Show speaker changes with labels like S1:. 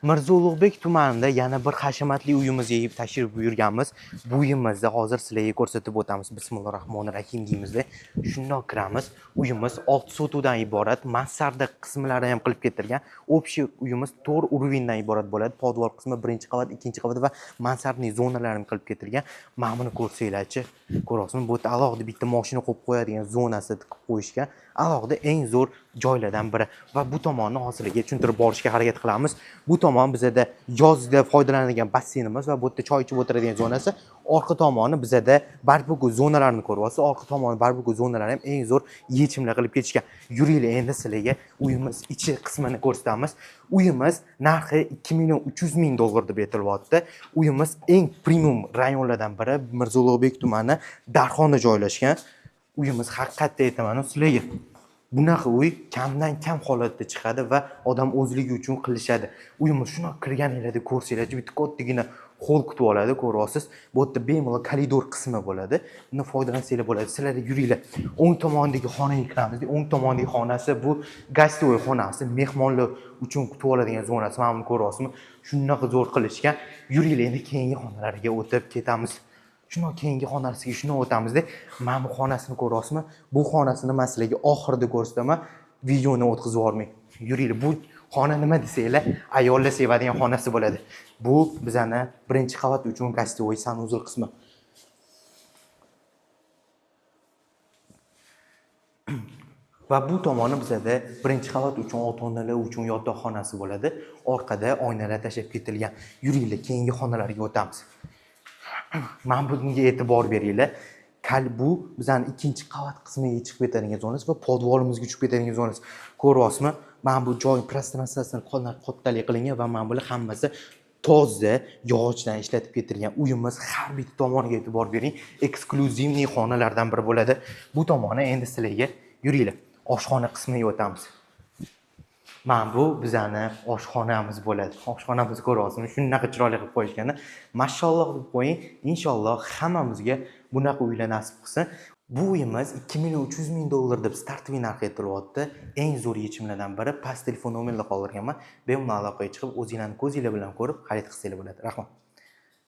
S1: Mirzo Ulug'bek tumanida yana bir hashamatli uyimizga tashrif buyurganmiz. Bu uyimizni hozir sizlarga ko'rsatib o'tamiz. Bismillahir Rohmanir Rahim deymizda. Shundoq kiramiz. Uyimiz 6 sotuvdan iborat. Mansarda qismlari ham qilib ketilgan. Общий uyimiz 4 уровень dan iborat bo'ladi. Podval qismi, birinchi qavat, ikkinchi qavat va mansardniy zonalar ham qilib ketilgan. Mana buni ko'rsanglarchi, ko'ryapsizmi? Bu yerda alohida bitta mashina qo'yib qo'yadigan zonasi qilib qo'yishgan. Alohida eng zo'r joylardan biri va bu tomonni hozir sizlarga tushuntirib borishga harakat qilamiz. Bu tomon bizada yozda foydalanadigan basseynimiz va bu yerda choy ichib o'tiradigan zonasi. Orqa tomoni bizada barbeku zonalarini ko'ryapsiz. Orqa tomoni barbeku zonalari ham eng zo'r yechimlar qilib ketishgan. Yuringlar, endi sizlarga uyimiz ichi qismini ko'rsatamiz. Uyimiz narxi 2 million 300 ming dollar deb aytilyapti. Uyimiz eng premium rayonlardan biri, Mirzo Ulug'bek tumani Darxonda joylashgan. Uyimiz, haqiqatda aytaman sizlarga, bunaqa uy kamdan kam holatda chiqadi va odam o'zligi uchun qilishadi. Uyimiz shunaqa, kirganinglarda ko'rsanglar, bitta kattagina hol kutib oladi, ko'ryapsiz. Bu yerda bemalol koridor qismi bo'ladi. Bundan foydalansanglar bo'ladi. Sizlar yuringlar. O'ng tomondagi xonaga kiramiz. O'ng tomondagi xonasi bu гостевой xonasi, mehmonlar uchun kutib oladigan zonasi. Mana buni ko'ryapsizmi? Shunaqa zo'r qilishgan. Yuringlar, endi keyingi xonalarga o'tib ketamiz. Shundoq keyingi xonasiga shundoq o'tamizda. Mana bu xonasini ko'ryapsizmi? Bu xonasini man sizlarga oxirida ko'rsataman. Videoni o'tkazib yubormang. Yuringlar, bu xona nima desanglar, ayollar sevadigan xonasi bo'ladi. Bu bizani birinchi qavat uchun гостевой санузел qismi. Va bu tomoni bizada birinchi qavat uchun ota-onalar uchun yotoqxonasi bo'ladi. Orqada oynalar tashlab ketilgan. Yuringlar, keyingi xonalarga o'tamiz. Mana bunga e'tibor beringlar. Bu bizani ikkinchi qavat qismiga chiqib ketadigan zonasi va podvalimizga tushib ketadigan zonasi. Ko'ryapsizmi? Mana bu joy пространство sini kattalik qilingan va mana bular hammasi toza yog'ochdan ishlatib ketilgan. Uyimiz har bitta tomoniga e'tibor bering. Эксклюзивный xonalardan biri bo'ladi. Bu tomoni endi sizlarga, yuringlar, oshxona qismiga o'tamiz. Mana bu bizani oshxonamiz bo'ladi. Oshxonamizni ko'ryapsizmi? Shunaqa chiroyli qilib qo'yishgani. Mashalloh deb qo'ying. Inshaalloh hammamizga bunaqa uylar nasib qilsin. Bu uyimiz 2 million 300 ming dollar deb стартовый narx aytilyapti. Eng zo'r yechimlardan biri. Past telefon nomerlar qoldirganman. Bemalol aloqaga chiqib, o'zinglarni ko'zinglar bilan ko'rib xarid qilsanglar bo'ladi. Rahmat.